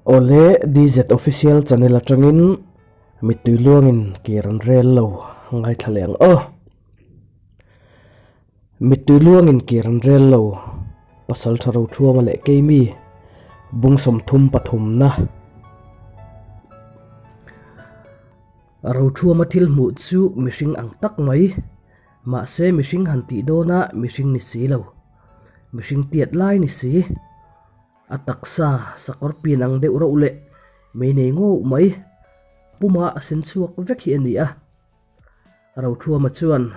Awle DZ Official channel atangin mittui luangin kir an rel lo ngaithla leh ang aw. Mittui luangin kir an rel lo pasal tha rothuama leh keimi bung 33 na. Rothuama thil hmuh chu mihring ang tak mai mahse mihring han tih dawnah mihring ni si lo mihring tiat lai ni si. A taksa sakawr pian ang deuh reuh leh mei nei ngawh mai puma a sen chhuak vek hi a ni a. Rothuama chuan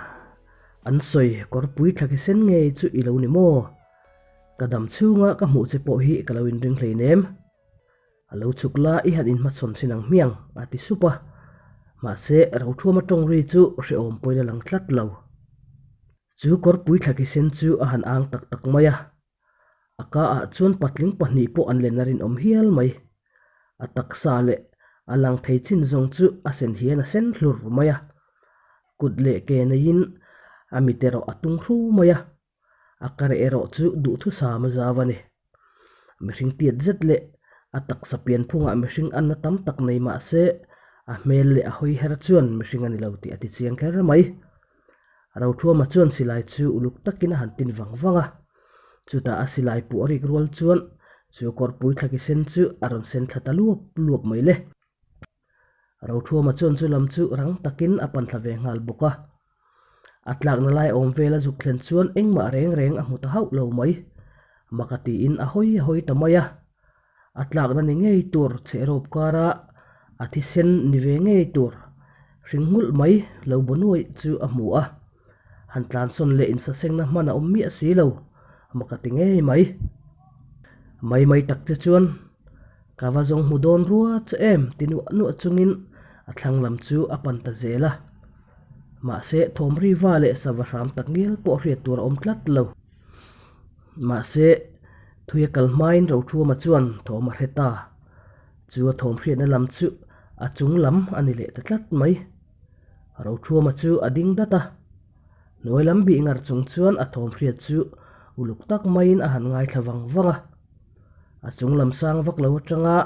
an sawi kawrpui thla ki sen ngei chu i lo ni maw? Ka dam chhunga ka hmuh che pawh hi ka lo inring hleinem. A lo chhuk la i han inhmachhawn thin ang hmiang a ti sup a. Mahse Rothuama tawng ri chu hrehawm pawhin a lang tlat lo. Chu kawrpui thla ki sen chu a han ang tak tak mai a. A ka ah chuan patling pahnih pawh an len a rinawm hial mai. A taksa leh a lang thei chin zawng chu a sen hian a sen hlur mai a. Kut leh ke neiin a mit erawh a tung hru mai a. A kareh erawh chu duhthusam a zau a ni. Mihring tiat zet leh a taksa pianphungah mihring anna tam tak nei mah se a hmel leh a hawi her chuan mihring a ni lo tih a ti chiang kher mai. Rothuama chuan silai chu uluk takin a han tin vang vang a, chutah a silai puh a rik rual chuan chu kawrpui thla ki sen chu a rawn sen thla ta luap luap mai le. Rothuama chuan chu lam chu rang takin a pan thla ve nghal bawk a. A tlakna lai awm vel a zuk thlen chuan engmah reng reng a hmu ta hauh lo mai. Maka tiin a hawi a hawi ta mai a. A tlakna ni ngei tur chhehrawp kara a thisen ni ve ngei tur hring nghulh mai lo bu nuaih chu a hmu a. Han tlansawn leh insasengna hman a awm miah si lo, maka ti ngei mai. Mai mai tak che chuan ka va zawng hmu dawn rua che em ti nuah nuah chungin a thlang lam chu a pan ta zel a. Mahse thawm riva leh sava hram tak ngial pawh hriat tur a awm tlat lo. Mahse, thui a kal hmain Rothuama chuan thawm a hre ta. Chu a thawm hriatna lam chu a chung lam a ni leh ta tlat mai. Rothuama chu a ding dat a. Hnuai lam bih ngar chung chuan a thawm hriat chu uluk tak maiin a han ngaithla vang vang a. A chung lam sang vak lo atanga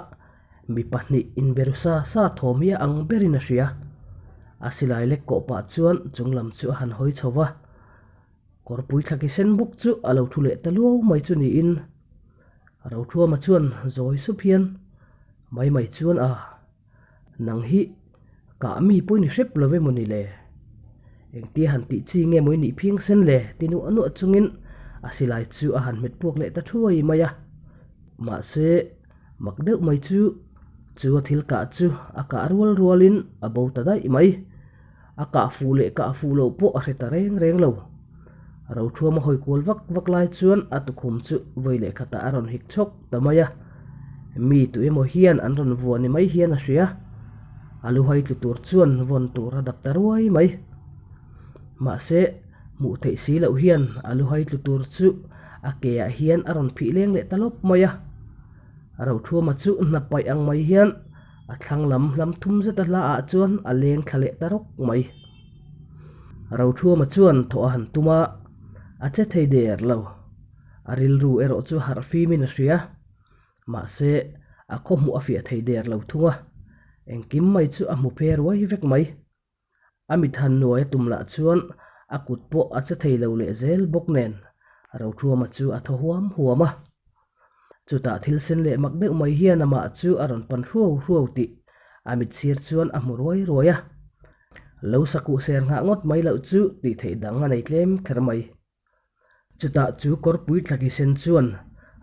mi pahnih inberu sa sa thawm hi a ang berin a hria. A silai lek kawh pah chuan chung lam chu a han hawi chho va. Kawrpui thla ki sen bawk chu a lo thu leh ta luau mai chu niin Rothuama chuan zawi sup hian mai mai chuan a nang hi kah mi pawh i ni hrep lo emaw ni le? Engtia han tih chi nge maw i nih phiang sen le? ti nuah nuah chungin a silai chu a han hmet puak leh ta thuai mai a. Mahse mak deuh mai chu chu a thil kah chu a kah rual rualin a bo ta daih mai. A kah fuh leh kah fuh loh pawh a hre ta reng reng lo. Rothuama hawi kual vak vak lai chuan a tukhum chu vawi leh khatah a rawn hik chhawk ta mai a. Mi tu emaw hian an rawn vuah ni mai hian a hria. A lu hai tlu tur chuan vawn tur a dap ta ruai mai. Mahse, hmuh theih si loh hian a lu hai tlu tur chu a ke ah hian a rawn phih leng leh ta lawp mai a. Rothuama chu hna paih ang mai hian A thlang lam hlam thum zet a hla ah chuan a leng thla leh ta rawk mai. Rothuama chuan thawh a han tum a, a che thei der lo. A rilru erawh chu harh fim in a hria. Mahse, a khaw hmuh a fiah thei der lo thung a, engkim mai chu a hmu phe ruai vek mai. A mit han nuai a tum lah chuan a kut pawh a che thei lo leh zel bawk nen Rothuama chu a thaw huam huam a. Chutah thil sen leh mak deuh mai hian amah chu a rawn pan hruau hruau tih a mit sir chuan a hmu ruai ruai a. Lo sakuh ser nghah ngawt mai loh chu tih theih dang a nei tlem kher mai. Chutah chu kawrpui tlaki sen chuan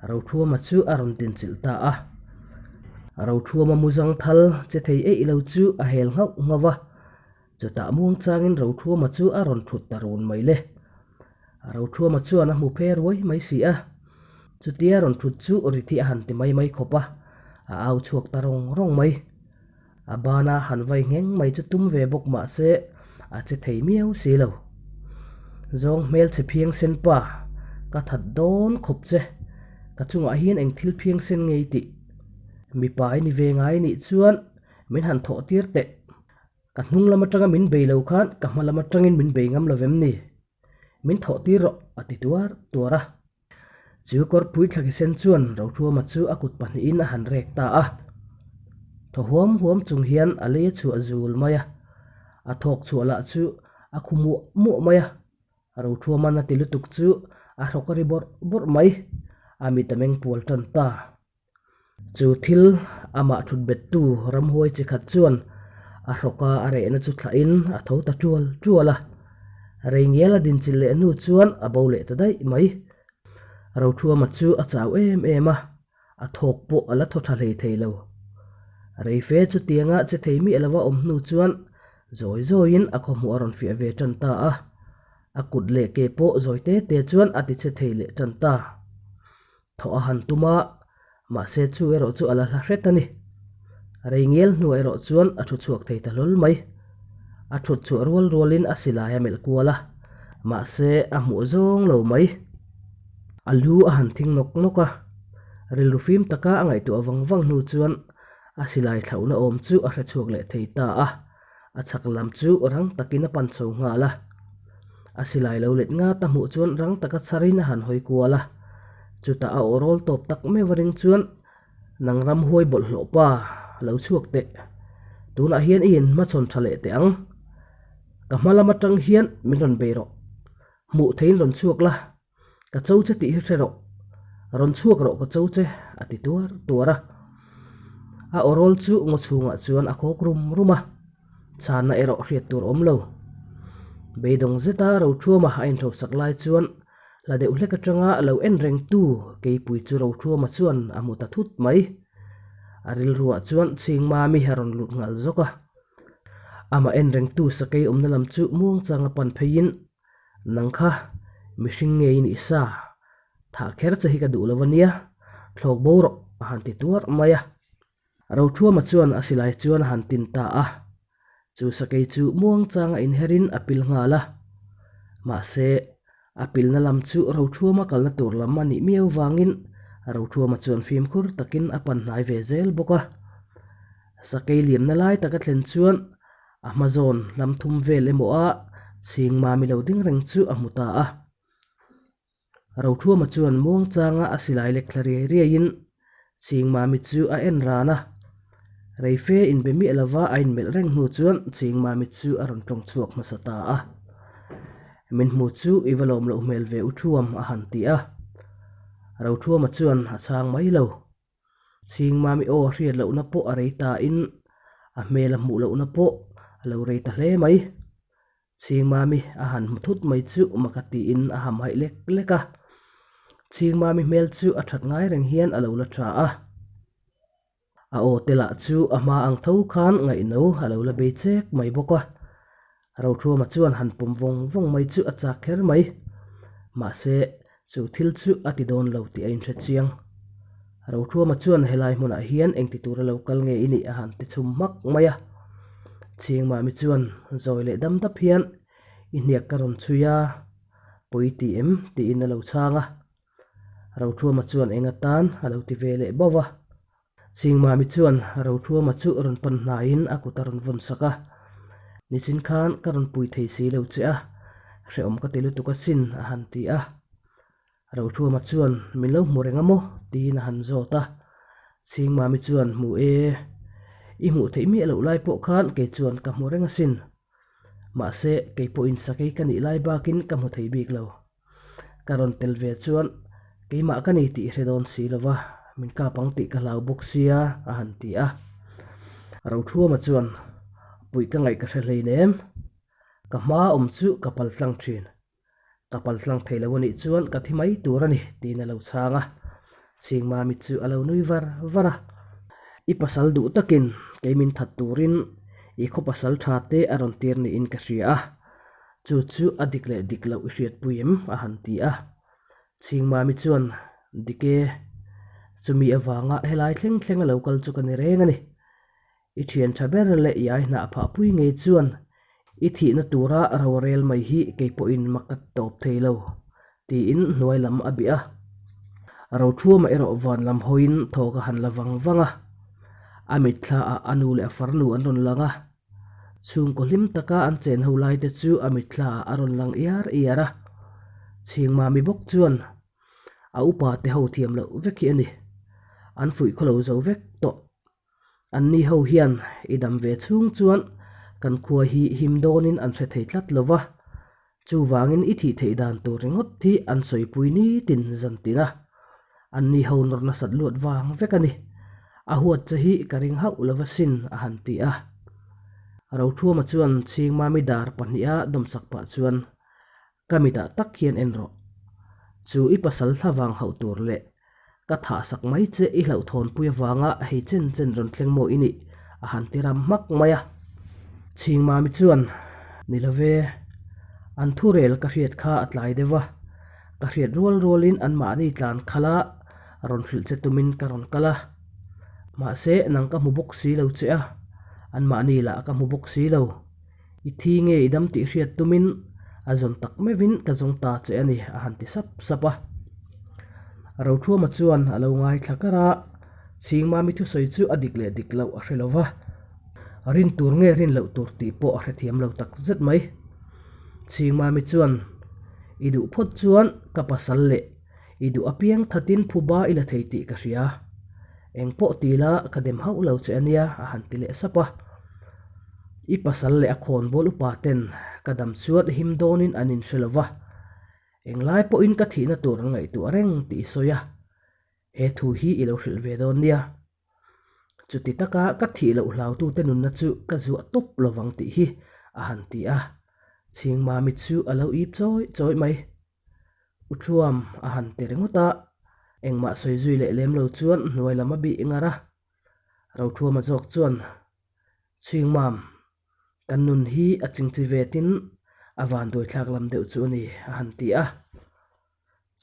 Rothuama chu a rawn tinchilh ta a. Rothuama muzang thal che thei eih lo chu a hel nghauh nghauh va, chutah muang changin Rothuama chu a rawn thut ta run mai le. Rothuama chuan a hmu phe ruai mai si a, chutia rawn thut chu ri thi a han ti mai mai khawp a, a au chhuak ta rawng rawng mai. A bana han vai ngheng mai chu tum ve bawk mah se a che thei miau si lo. Zawng hmel che phiang sen pa, ka that dawn khawp che, ka chungah hian eng thil phiang sen ngei tih. Mipa i ni ve ngai nih chuan min han thawh tir teh. Ka hnung lam atanga min bei lo khan ka hma lam atangin min bei ngam lo vem ni? Min thawh tir rawh a ti tuar tuar a. Chu kawrpui thlaki sen chuan Rothuama chu a kut pahnihin a han rek ta a. Thaw huam huam chung hian a lei a chhuah zul mai a, a thawk chhuah lah chu a khu muah muah mai a. Rothuaman a ti lutuk chu a hrawk a ri bawrh bawrh mai, a mit a meng pual tan ta. Chu thil amah thut bettu ramhuai chi khat chuan a hrawka a rehna chu thlahin a tho ta tual tual a. Rei ngial a dinchilh leh hnu chuan a bo leh ta daih mai. Rothuama chu a chau em em a, a thawk pawh a la thaw tha hlei thei lo. Reife chutianga che thei miah lova awm hnu chuan zawi zawiin a khawhmuh a rawn fiah ve tan ta a, a kut leh ke pawh zawi te te chuan a ti che thei leh tan ta. Thawh a han tum a, mahse chu erawh chu a la hla hret a ni. Rei ngial hnuah erawh chuan a thu chhuak thei ta hlawl mai. A thut chhuah rual rualin a silai a melh kual a, mahse a hmuh zawng lo mai. A lu a han thing nawk nawk a, rilru fim taka a ngaihtuah vang vang hnu chuan a silai thlauhna awm chu a hre chhuak leh thei ta a, a chhak lam chu rang takin a pan chho nghal a. A silai lo let ngat a hmuh chuan rang taka chharin a han hawi kual a, chutah a aw rawl tawp tak meuh a ring chuan Nang ram huai bawlhhlawh pa lo chhuak teh, tunah hian i inhmachhawn tha leh teh ang. Ka hma lam atang hian min rawn bei rawh, hmuh theiin rawn chhuak la, Ka cho che tih hi hre rawh, rawn chhuak rawh ka cho che, a ti tuar tuar a. A awrawl chu ngaw chhungah chuan a khawk rum rum a, chhanna erawh hriat tur awm lo. Beidawng zeta Rothuama a inhrosak lai chuan hla deuh hlek atanga lo en rengtu keipui chu Rothuama chuan a hmu ta thut mai. A rilruah chuan Chhingmami a rawn lut nghal zawk a. Amah en rengtu sakei awmna lam chu muangchanga pan pheiin Nang kha mihring nge i nih sa? Thah kher che hi ka duh lo a nia, thlawk bo rawh a han ti tuar mai a. Rothuama chuan a silai chuan a han tin ta a, chu sakei chu muangchanga inherin a pil nghal a. Mahse, a pilna lam chu Rothuama kalna tur lam a nih miau vangin Rothuama chuan fimkhur takin a pan hnai ve zel bawk a. Sakei liamna lai taka thlen chuan A hma zawn hlam thum vel emaw a chhing mami lo ding reng chu a hmu ta a. Rothuama chuan muangchanga a silai lek thla riai riaiin chhing mami chu a en ran a. Reife inbe miah lova a inmelh reng hnu chuan chhing mami chu a rawn tawng chhuak hmasa ta a. Min hmu chu i va lawm loh hmel ve u Thuam a han ti a. Rothuama chuan a chhang mai lo. Chhingmami aw a hriat lohna pawh a rei ta in a hmel a hmuh lohna pawh a lo rei ta hle mai. Chhingmami a han hmu thut mai chu mak a tiin a ham haih lek lek a. Chhingmami hmel chu a that ngai reng hian a lo la tha a. A aw te lah chu a hma ang tho khan ngaihno a lo la bei chek mai bawk a. Rothuama chuan han pawm vawng vawng mai chu a chak kher mai. Mahse, chu thil chu a ti dawn lo tih a inhre chiang. Rothuama chuan helai hmunah hian engti tura lo kal nge i nih a han ti chhum hmak mai a. Chhingmami chuan zawi leh dam dap hian i hniak ka rawn chhui a, pawi ti em? tiin a lo chhang a. Rothuama chuan eng atan a lo ti ve leh bauh a. Chhingmami chuan Rothuama chu rawn pan hnaiin a kut a rawn vawn sak a, Nichin khan ka rawn pui thei si lo che a, hrehawm ka ti lutuk asin a han ti a. Rothuama chuan min lo hmu reng a maw? tiin a han zawt a. Chhingmami chuan Hmu e, i hmuh theih miah loh lai pawh khan kei chuan ka hmu reng asin. Mahse, kei pawhin sakei ka nih lai bakin ka hmu thei bik lo. Ka rawn tel ve chuan keimah ka ni tih hre dawn si lova, min kap ang tih ka hlau bawk sia a han ti a. Rothuama chuan puih ka ngaih ka hre hleinem, ka hma awm chu ka pal tlang thin. Ka pal tlang thei lo a nih chuan ka thi mai tur a ni tiin a lo chhang a. Chhingmami chu a lo nui var var a. I pasal duh takin kei min that turin i khaw pasal tha te a rawn tir niin ka hria a. Chu chu a dik leh dik loh i hriatpui em? a han ti a. Chhingmami chuan, Dik e, chumi avanga helai thleng thleng a lo kal chu ka ni reng a ni. I thian tha ber leh i ai hnah phahpui ngei chuan i thihna tura ro a rel mai hi kei pawhin mak ka tawp thei lo, tiin hnuai lam a bih a. Rothuama erawh van lam hawiin thawk a han la vang vang a. A mitthla ah a nu leh a farnu an rawn lang a. Chhungkaw hlim taka an chen ho lai te chu a mitthla ah a rawn lang iar iar a. Chhingmami bawk chuan a upa te ho thiam loh vek hi a ni. An fuih khaw lo zo vek tawh. Anni ho hian i dam ve chhung chuan kan khua hi him dawnin an hre thei tlat lo va, chuvangin i thih theih dan tur ringawt hi an sawipui nitin zan tin a. Anni ho nawr nasat luat vang vek a ni. A huat che hi ka ring hauh lo va sin a han ti a. Rothuama chuan Chhingmami dar pahniha dawmsak pah chuan Ka mitah tak hian en rawh. Chu i pasal thla vang hauh tur leh ka thah sak mai che i hlauhthawnpui avanga hei chen chen rawn thleng maw i nih a han ti ram hmak mai a. Chhingmami chuan, Ni lo ve, an thurel ka hriat kha a tlai deuh a, ka hriat rual rualin anmahni tlan khalh a rawn hrilh che tumin ka rawn kal a. Mahse, nang ka hmu bawk si lo che a, anmahni lah ka hmu bawk si lo. I thi nge i dam tih hriat tumin a zawn tak meuhin ka zawng ta che a ni, a han ti sap sap a. Rothuama chuan a lo ngaithla kar a, Chhingmami thusawi chu a dik leh dik loh a hre lo va, rin tur nge rin loh tur tih pawh a hrethiam lo tak zet mai. Chhingmami chuan, I duh phawt chuan ka pasal leh i duh apiang thatin phuba i la thei tih ka hria. Eng pawh ti la ka dem hauh lo che a nia, a han ti leh sap a. I pasal leh a khawnbawl upa ten ka dam chuan him dawnin an inhre lo va, englai pawhin ka thihna tur an ngaihtuah reng tih i sawi a, he thu hi i lo hrilh ve dawn nia. Chuti taka ka thih loh hlautute nunna chu ka zuah tawp lovang tih hi a han ti a, Chhingmami chu a lo ip chawi chawi mai. U Thuam a han ti ringawt a, engmah sawi zui leh lem lo chuan hnuai lam a bih ngar a. Rothuama zawk chuan, Chhingmam, kan nun hi a chingchi vetin a vanduaithlak lam deuh chu a ni, a han ti a.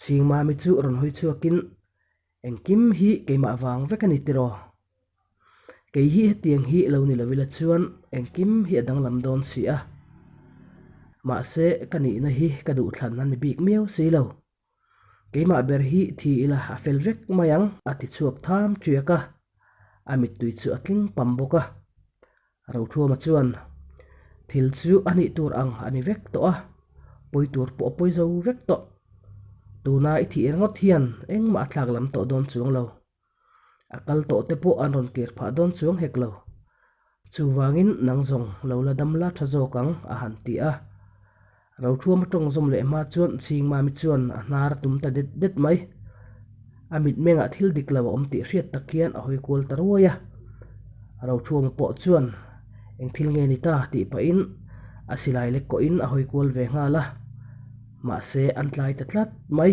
Chhingmami chu rawn hawi chhuakin, Engkim hi keimah vang vek a ni tiraw? Kei hi hetiang hi lo ni lo ila chuan engkim hi a danglam dawn si a. Mahse, ka nihna hi ka duhthlan a ni bik miau si lo. Keimah ber hi thi ila a fel vek mai ang a ti chhuak tham ṭiak a, a mittui chu a tling pam bawk a. Rothuama chuan, Thil chu a nih tur ang a ni vek tawh a, pawi tur pawh a pawi zo vek tawh. Tuna i thih ringawt hian engmah a thlak lam tawh dawn chuang lo. A kal tawh te pawh an rawn kir phah dawn chuang hek lo. Chuvangin nang zawng lo la dam la tha zawk ang, a han ti a. Rothuama tawng zawm leh hma chuan Chhingmami chuan a hnar a tum ta det det mai. A mitmengah thil dik lo a awm tih hriat tak hian a hawi kual ta ruai a. Rothuama pawh chuan eng thil nge ni ta tih pahin a silai lek kawhin a hawi kual ve nghal a. Mahse an tlai ta tlat mai.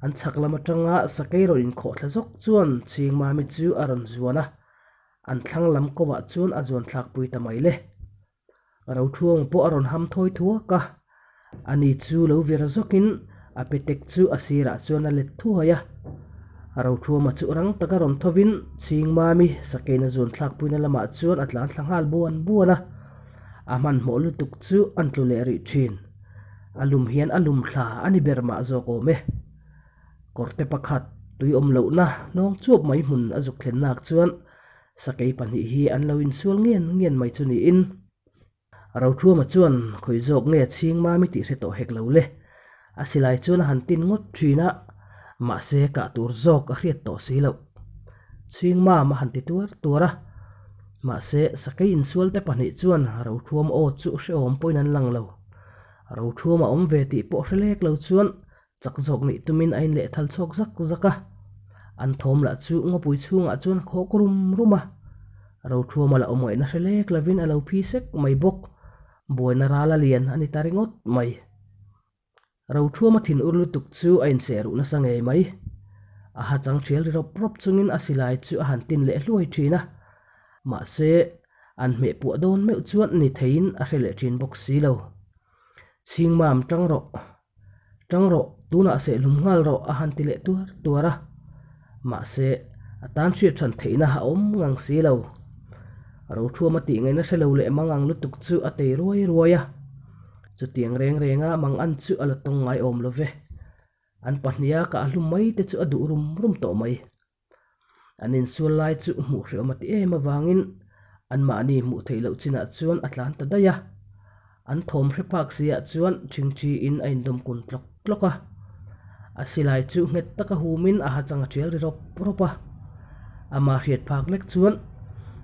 An chhak lam atanga sakei rawn inkhawh thla zawk chuan Chhingmami chu a rawn zuan a, an thlang lam kovah chuan a zuan thlakpui ta mai le. Rothuang pawh a rawn ham thawi thuak a, ani chu lo vir zawkin a petek chu a sirah chuan a let thuai a. Rothuama chu rang taka rawn thovin Chhingmami sakeina zuan thlakpuina lamah chuan a tlan thla nghal buan buan a, a hmanhmawh lutuk chu an tlu leh rih thin. A lum hian a lum thla a ni ber mah zawk awm e. Kawrte pakhat tui awm lohna hnawng chuap mai hmun a zuk thlen nak chuan Sakei pahnih hi an lo insual ngian ngian mai chu niin Rothuama chuan khawi zawk nge chhing mami tih hre tawh hek lo le. A silai chuan a han tin ngawt thin a, mahse kah tur zawk a hriat tawh si loh. Chhing mam a han ti tuar tuar a, mahse sakei insual te pahnih chuan Rothuama aw chu hrehawm pawhin an lang lo. Rothuama awm ve tih pawh hre lek lo chuan Chak zawk nih tumin a inleh thal chhuak zak zak a, an thawm lah chu ngawpui chhungah chuan a khawk rum rum a. Rothuama la awm ngaihna hre lek lovin a lo phi sek mai bawk. Buaina ral a lian a ni ta ringawt mai. Rothuama thin ur lutuk chu a inseh ruh nasa ngei mai. A ha chang thial ri rawp rawp chungin a silai chu a han tin leh hluai thin a. Mahse, an hmeh puah dawn meuh chuan ni theiin a hre leh thin bawk si lo. Chhingmam tang rawh. Tang rawh, tunah sehhlum nghal rawh a han ti leh tuar tuar a. Mahse, a tan hriat hran theihna a awm ngang si lo. Rothuama tih ngaihna hre lo leh mang ang lutuk chu a tei ruai ruai a. Chutiang reng renga mang an chu a la tawng ngai awm lo ve. An pahniha kah hlum mai te chu a duh rum rum tawh mai. An insual lai chu hmuh hreawm a ti em avangin anmahni hmuh theih loh chinah chuan a tlan ta daih a. An thawm hre phak siah chuan ṭhingṭhiin a indawm kun tlawk tlawk a. A silai chu nghet taka humin a hachang a ṭial ri rawp rawp a. Ama hriat phak lek chuan.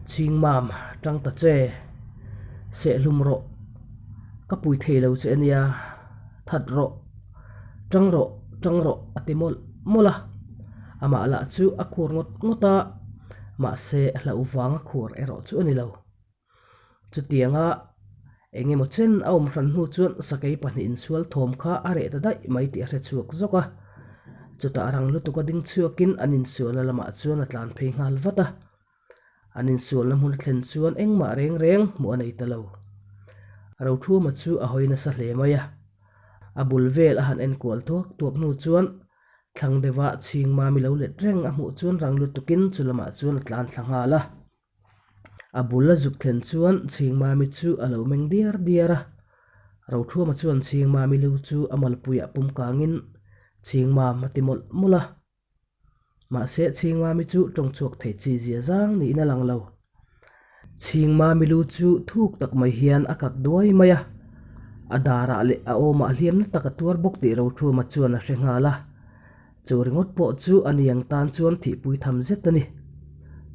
Chhingmam, tang ta che. Sehhlum rawh. Ka pui thei lo che ania. That rawh. Tang rawh, tang rawh a ti mawlh mawlh a. Amah lah chu a khur ngawt ngawt a, mahse hlauh vanga khur erawh chu a ni lo. Chutianga eng emaw chen a awm hran hnu chuan sakei pahnih insual thawm kha a reh ta daih mai tih a hre chhuak zawk a. Chutah rang lutuk a ding chhuakin an insualna lamah chuan a tlan phei nghal vat a. An insualna hmun a thlen chuan engmah reng reng hmuh a nei ta lo. Rothuama chu a hawi nasa hle mai a. A bul vel a han enkual tuak tuak hnu chuan thlang deuha chhingmami lo let reng a hmuh chuan rang lutukin chu lamah chuan a tlan thla nghal a. A bul a zuk thlen chuan Chhingmami chu a lo meng diar diar a. Rothuama chuan Chhingmami lu chu a malpuiah pum kangin Chhingmam a ti mawlh mawlh a. Mahse Chhingmami chu tawng chhuak thei chi zia zang niin a lang lo. Chhingmami lu chu thuk tak mai hian a kak duai mai a. A darah leh a awmah hliamna tak a tuar bawk tih Rothuama chuan a hre nghal a. Chu ringawt pawh chu a niang tan chuan thihpui tham zet a ni.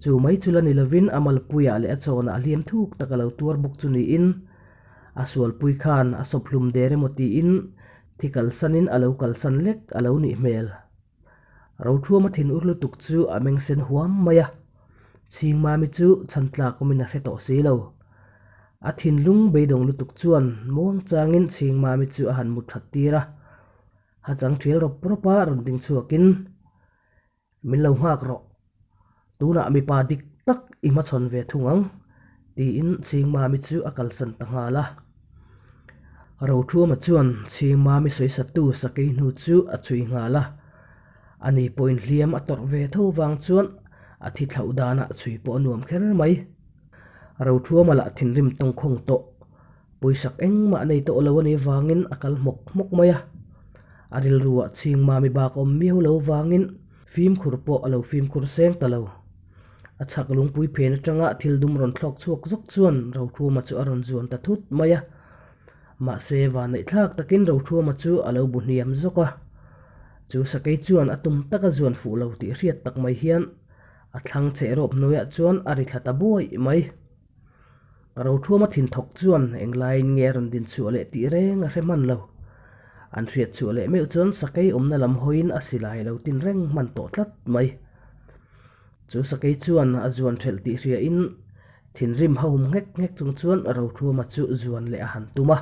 Chu mai chu la ni lovin a malpuiah leh a chawnah hliam thuk tak a lo tuar bawk chu niin a sualpui khan a sawp hlum der emaw tiin thi kalsanin a lo kalsan lek a lo nih hmel. Rothuama thin ur lutuk chu a meng sen huam mai a, Chhingmami chu chhan tlak awmin a hre tawh si lo. A thinlung beidawng lutuk chuan muangchangin Chhingmami chu a han mut that tir a. A chang ṭhial rawp rawp a rawn ding chhuakin, Min lo nghak rawh, tunah mipa dik tak i hmachhawn ve thung ang, tiin Chhingmami chu a kalsan ta nghal a. Rothuama chuan Chhingmami sawisattu sakei hnu chu a chhui nghal a, ani pawhin hliam a tawrh ve tho vang chuan a thi thlauh danah chhui pawh a nuam kher mai. Rothuama lah thinrim tawngkhawng tawh. Pawisak engmah nei tawh lo a nih vangin a kal hmawk hmawk mai a. A rilruah chhing mami bak a awm miau lo vangin fimkhur pawh a lo fimkhur seng ta lo. A chhak lungpui phen atanga thil dum rawn thlawk chhuak zawk chuan Rothuama chu a rawn zuan ta thut mai a. Mahse vanneih thlak takin Rothuama chu a lo bu hniam zawk a. Chu sakei chuan a tum taka zuan fuh lo tih hriat tak mai hian a thlang cheh rawp hnuaiah chuan a ri thla ta buai mai. Rothuama thinthawk chuan englaiin nge a rawn din chhuah leh tih reng a hre hman lo. An hriat chhuah leh meuh chuan sakei awmna lam hawiin a silai lo tin reng hman tawh tlat mai. Chu sakei chuan a zuan ṭhelh tih hriain thinrim hahum nghek nghek chung chuan Rothuama chu zuan leh a han tum a.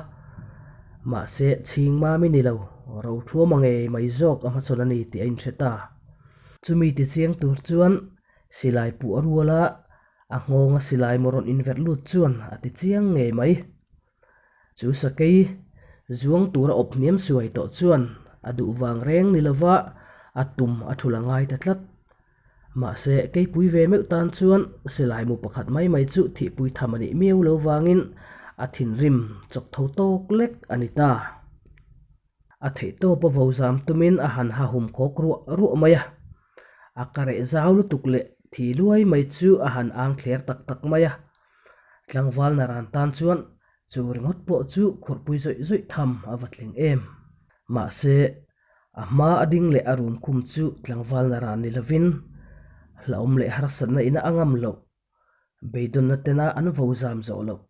Mahse, chhing mami ni lo, Rothuama ngei mai zawk a hmachhawn a ni tih a inhre ta. Chumi tichiang tur chuan silai puh a rual a, A nghawnga silai maw rawn inverh lut chuan a ti chiang ngei mai. Chu sakei zuang tura awp hniam suai tawh chuan a duh vang reng ni lova a tum a thul a ngai ta tlat. Mahse, keipui ve meuh tan chuan silai mu pakhat mai mai chu thihpui tham a nih miau lo vangin a thinrim chawk tho tawk lek a ni ta. A theihtawp a vo zam tumin a han hahum khawk ruah ruah mai a. A ka reh zau lutuk leh thi luai mai chu a han ang thler tak tak mai a. Tlangval naran tan chuan chu ringawt pawh chu khurhpui zawih zawih tham a va tling em. Mahse, a hma a ding leh a rum khum chu tlangval naran ni lovin hlauhawm leh harsatna ina a ngam loh, beidawnna tena an vo zam zawh loh.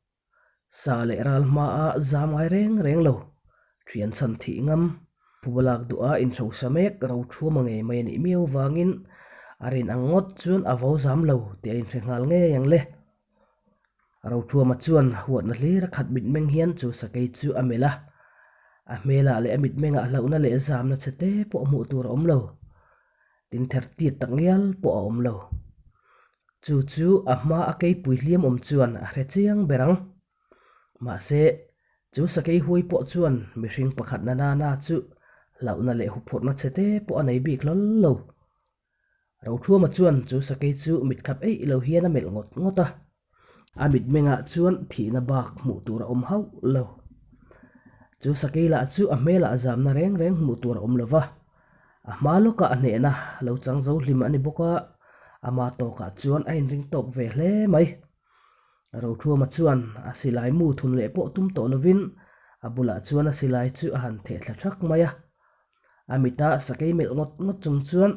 Sa leh ral hmaa zam ngai reng reng lo, thian chhan thih ngam, phuba lak duha inhrosa mek ro thuama ngei mai a nih miau vangin a rin ang ngawt chuan a vo zam lo tih a inhre nghal ngei ang le. Rothuama chuan huatna hlir a khat mitmeng hian chu sakei chu a melh a, a hmelah leh a mitmengah hlauhna leh zamna chhe te pawh hmuh tur a awm lo. Tin thertiat tak ngial pawh a awm lo. Chu chu a hma a keipui hliam awm chuan a hre chiang ber ang. Mahse, chu sakei huai pawh chuan mihring pakhat na na na chu hlauhna leh huphurhna chhe te pawh a nei bik hlawl lo. Rothuama chuan chu sakei chu mitkhap eih lo hian a melh ngawt ngawt a. A mitmengah chuan thihna bak hmuh tur a awm hauh lo. Chu sakei lah chu a hmelah zamna reng reng hmuh tur a awm lo va, a hma lawkah a hnehna lo chang zo hlim a ni bawk a, ama tawkah chuan a inring tawk ve hle mai. Rothuama chuan a silai mu thun leh pawh tum tawh lovin a bulah chuan a silai chu a han theh thla thak mai a. A mita sakei melh ngawt ngawt chung chuan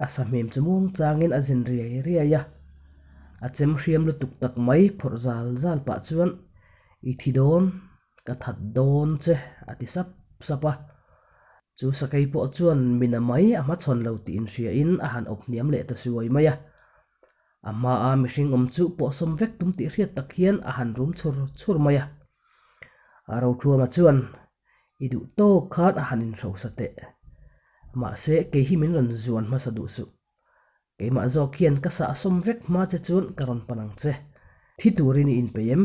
a sahmim chu muang changin a zin riai riai a. A chem hriam lutuk tak mai phawrh zal zal pah chuan, I thi dawn, ka that dawn che, a ti sap sap a. Chu sakei pawh chuan mina mai a hmachhawn lo tih inhriain a han awp hniam leh ta suai mai a. A hmaa mihring awm chu pawhsawm vek tum tih hriat tak hian a han rum chhur chhur mai a. Rothuama chuan, I duh tawk khan a han inhrosa teh. Mahse, kei hi min rawn zuan hmasa duh suh. Keimah zawk hian ka sahsawm vek hma che chuan ka rawn pan ang che. Thi turin i inpeih em?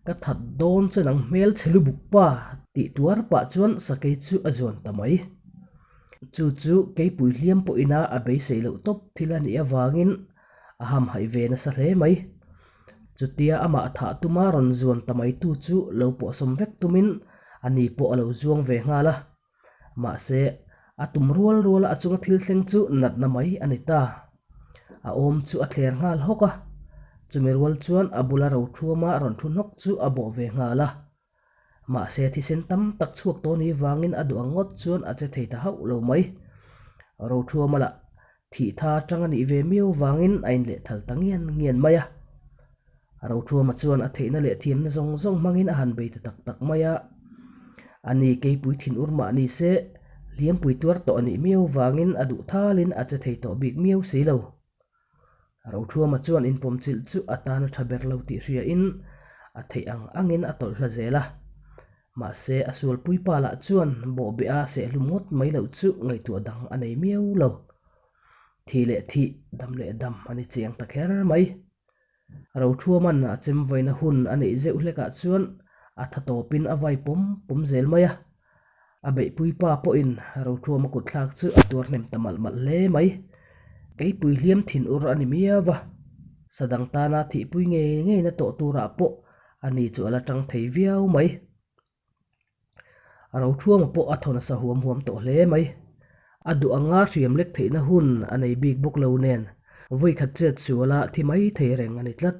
Ka that dawn che nang hmel chhe lubuk pa tih tuar pah chuan sakei chu a zuan ta mai. Chu chu keipui hliam pawhina a beisei loh tawp thil a nih avangin a hamhaih ve nasa hle mai. Chutia amah thah tuma rawn zuan ta mai tu chu lo pawhsawm vek tumin ani pawh a lo zuang ve nghal a. Mahse, a tum rual ruala a chunga thil thleng chu natna mai a ni ta. A awm chu a thler nghal hawk a, chumi rual chuan a bula rothuama rawn thu hnawk chu a bawh ve nghal a. Mahse, thisen tam tak chhuak tawh ni vangin a duh ang ngawt chuan a che thei ta hauh lo mai. Rothuama lah thih tha atang a nih ve miau vangin a inlehthal ta ngian ngian mai a. Rothuama chuan a theihna leh thiamna zawng zawng hmangin a han bei ta tak tak mai a. A ni keipui thin ur mah ni se, hliampui tuar tawh a nih miau vangin a duh thalin a che thei tawh bik miau si lo. Rothuama chuan inpawmchilh chu a tan a tha ber lo tih hriain a theih ang angin a tawlh hla zel a. Mahse, a sualpui pa lah chuan bawhbeh a sehhlum ngawt mai loh chu ngaihtuah dang a nei miau lo. Thih leh thih, dam leh dam a ni chiang ta kher mai. Rothuaman a chem vaina hun a neih zeuh hlekah chuan a tha tawpin a vai pawm pawm zel mai a. A beihpui pa pawhin Rothuama kutthlak chu a tuar hnem ta malh malh hle mai. Keipui hliam thin ur a ni miau va, sadang tana thihpui ngei ngeina tawh turah pawh ani chu a la tang thei viau mai. A rothuama pawh a thaw nasa huam huam tawh hle mai. A duh anga hriam lek theihna hun a nei bik bawk lo nen, vawikhat chet suala thi mai thei reng a ni tlat.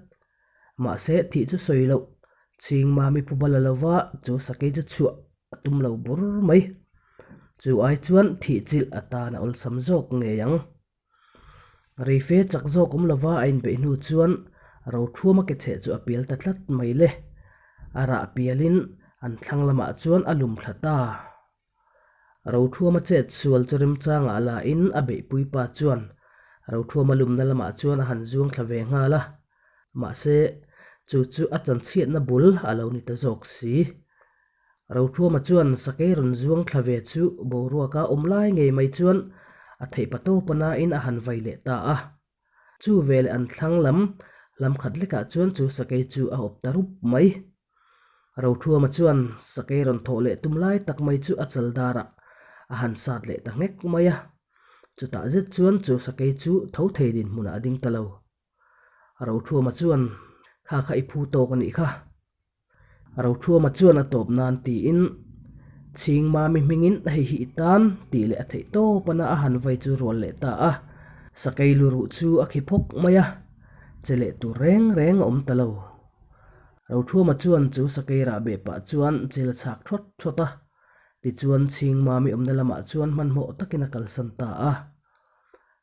Mahse, thih chu sawi loh, chhing mami phu bal a lo va, chu sakei chu chhuah a tum lo bur mai. Chu ai chuan thih chilh atan a awlsam zawk ngei ang. Reife chak zawk awm lova a inbeih hnu chuan Rothuama ke chheh chu a pial ta tlat mai le. A rah pialin an thlang lamah chuan a lum thla ta. Rothuama chet sual chu remchangah lahin a beihpui pa chuan Rothuama lumna lamah chuan a han zuang thla ve nghal a. Mahse, chu chu a chanchhiatna bul a lo ni ta zawk si. Rothuama chuan sakei rawn zuang thla ve chu boruaka awm lai ngei mai chuan a theih pa tawpa nain a han vai leh ta a. Chu veleh an thlang lam lam khat lekah chuan chu sakei chu a awp ta rup mai. Rothuama chuan sakei rawn thawh leh tum lai tak mai chu a chal darah a han sat leh ta nghek mai a. Chutah zet chuan chu sakei chu tho thei dinhmunah a ding ta lo. Rothuama chuan, Kha kha i phu tawk a nih kha. Rothuama chuan a tawp nan tiin, Chhing Mami hmingin hei hi i tan tih leh a theih tawp ana a han vai chu rual leh ta a. Sakei lu ruh chu a khi phawk mai a, che leh tur reng reng a awm ta lo. Rothuama chuan chu sakei rah beh pah chuan chil a chhak thawt thawt a, tichuan Chhing Mami awmna lamah chuan hmanhmawh takin a kalsan ta a.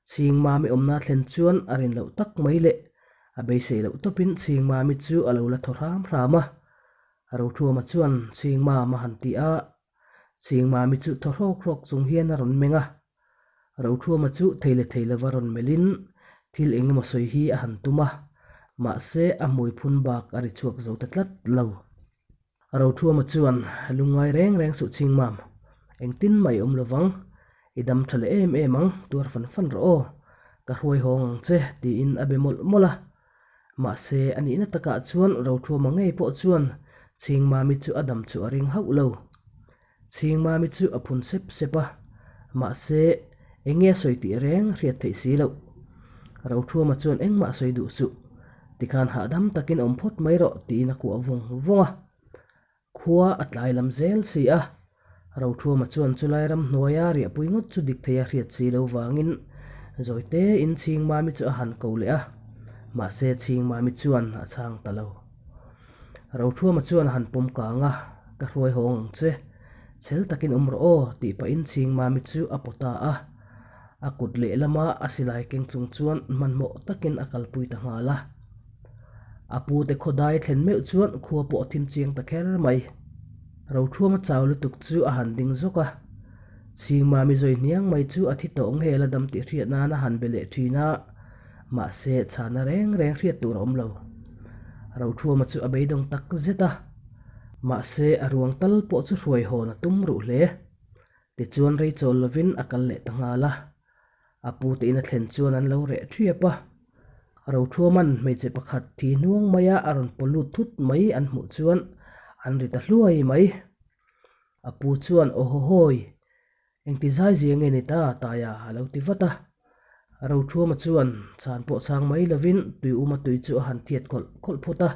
Chhing Mami awmna thlen chuan a rin loh tak mai leh a beisei loh tawpin Chhing Mami chu a lo la thaw hram hram a. Rothuama chuan Chhing Mam a han ti a, Chhing Mami chu thaw hrawk hrawk chung hian a rawn meng a. Rothuama chu thei leh thei lova rawn melhin thil eng emaw sawi hi a han tum a, mahse a hmui phun bak a ri chhuak zo ta tlat lo. Rothuama chuan, Lungngai reng reng suh chhing mam, engtin mah i awm lo vang, i dam tha leh em em ang, tuar fan fan rawh aw, ka hruai hawng ang che, tiin a be mawlh mawlh a. Mahse, a nihna takah chuan Rothuama ngei pawh chuan Chhing Mami chu a dam chu a ring hauh lo. Chhing Mami chu a phun sep sep a, mahse, eng nge a sawi tih reng hriat theih si loh. Rothuama chuan engmah a sawi duh suh. Tikhan hahdam takin awm phawt mai rawh tiin a kuah vawng vawng a. Khua a tlai lam zel si a. Rothuama chuan chulai ram hnuaia riahpui ngawt chu dik thei a hriat si lo vangin Zawite in Chhing Mami chu a han ko leh a. Mahse Chhing Mami chuan a chhang ta lo. Rothuama chuan a han pawm kang a, Ka hruai hawng ang che. Chhel takin awm rawh aw tih pahin Chhing Mami chu a paw ta a. A kut lehlama a silai keng chung chuan hmanhmawh takin a kalpui ta nghal a. A pute khawdai thlen meuh chuan khua pawh a thim chiang ta kher mai. Rothuama chau lutuk chu a han ding zawk a. Chhingmami zawi hniang mai chu a thi tawh nge la dam tih hriat nan a han be leh thin a, mahse chhana reng reng hriat tur a awm lo. Rothuama chu a beidawng tak zet a, mahse a ruang tal pawh chu hruai hawn a tum ruh hle. Tichuan rei chawl lovin a kal leh ta nghal a. A pute in a thlen chuan an lo reh ṭhiap a. Rothuaman hmeichhe pakhat thi hnuang maia a rawn paw lut thut mai an hmuh chuan an ri ta hluai mai. A pu chuan aw haw hawi, engti zai zia nge ni ta Taia a lo ti vat a. Rothuama chuan chhan pawh chhang mai lovin tui uma tui chu a han thiat khawlh khawlh phawt a.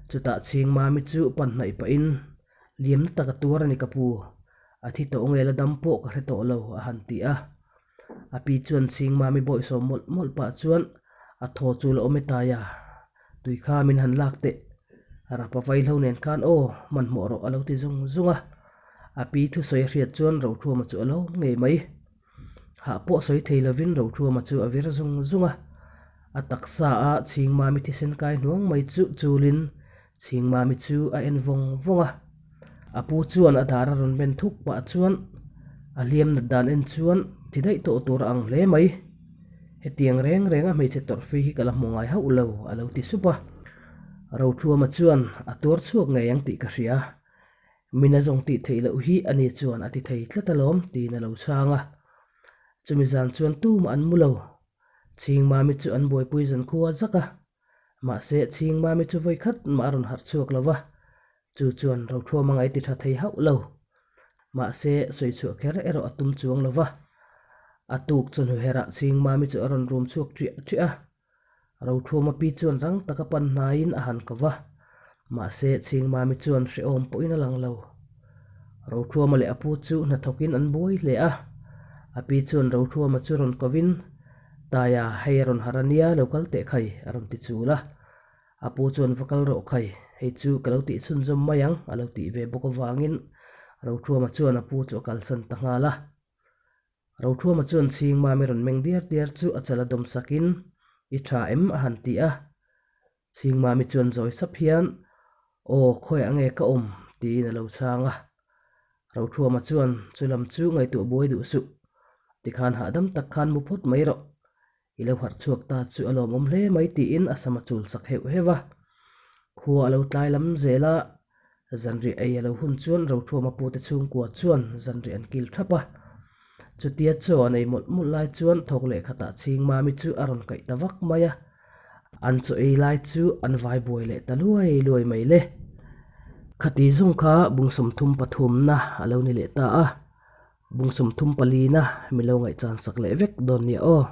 Chutah Chhingmami chu pan hnaih pahin liamna tak a tuar a ni ka pu, a thi tawh nge la dam pawh ka hre tawh lo a han ti a. A pi chuan Chhingmami bawihsawm mawlh mawlh pah chuan a thaw chu la awm e Taia, tui kha min han lak teh. Rapa vaihlo nen khan aw, hmanhmawh rawh a lo ti zung zung a. A pi thusawi a hriat chuan Rothuama chu a lawm ngei mai. Hah pawh sawi thei lovin Rothuama chu a vir zung zung a. A taksa a Chhingmami thisen kai hnuang mai chu chulin Chhingmami chu a en vawng vawng a. A pu chuan a dar a rawn ben thuk pah chuan a hliam nat dan en chuan thi daih tawh tur a ang hle mai. Hetiang reng reng a hmeichhe tawrhfui hi ka la hmu ngai hauh lo a lo ti sup a. Rothuama chuan a tuar chhuak ngei ang tih ka hria. Min a zawng tih theih loh hi ani chuan a ti thei tlat alawm tiin a lo chhang a. Chumi zan chuan tumah an mu lo. Chhingmami chu an buaipui zan khua zak a. Mahse Chhingmami chu vawi khat mah a rawn harh chhuak lo va, chu chuan Rothuama ngaih ti tha thei hauh lo. Mahse sawi chhuah kher erawh a tum chuang lo va. A tuk chawhnu herah Chhingmami chu a rawn rum chhuak ṭiah ṭiah a. Rothuama pi chuan rang taka pan hnaiin a han ko va, mahse Chhingmami chuan hrehawm pawhin a lang lo. Rothuama leh a pu chu hnathawkin an buai hle a, a pi chuan Rothuama chu rawn kovin, Taia, hei a rawn harh a nia, lo kal teh khai, a rawn ti chul a. A pu chuan va kal rawh khai, hei chu ka lo tih chhunzawm mai ang, a lo tih ve bawk avangin Rothuama chuan a pu chu a kalsan ta nghal a. Rothuama chuan Chhingmami rawn meng diar diar chu a chal a dawm sakin, I tha em? a han ti a. Chhingmami chuan zawi sap hian, Aw, khawiah nge ka awm? tiin a lo chhang a. Rothuama chuan, Chu lam chu ngaihtuah buai duh suh. Tikhan hahdam tak khan mu phawt mai rawh. I lo harh chhuak ta chu a lawmawm hle mai tiin a sam a chul sak heuh heuh a. Khua a lo tlai lam zel a, zanriah ei a lo hun chuan Rothuama pute chhungkua chuan zanriah an kil thap a. Chutia chaw an ei mawlh mawlh lai chuan thawk leh khatah Chhingmami chu a rawn kaih ta vak mai a. An chaw ei lai chu an vai buai leh ta luai luai mai le. Khati zawng kha bung 33na a lo ni leh ta a. Bung 34na min lo ngaihchan sak leh vek dawn nia aw.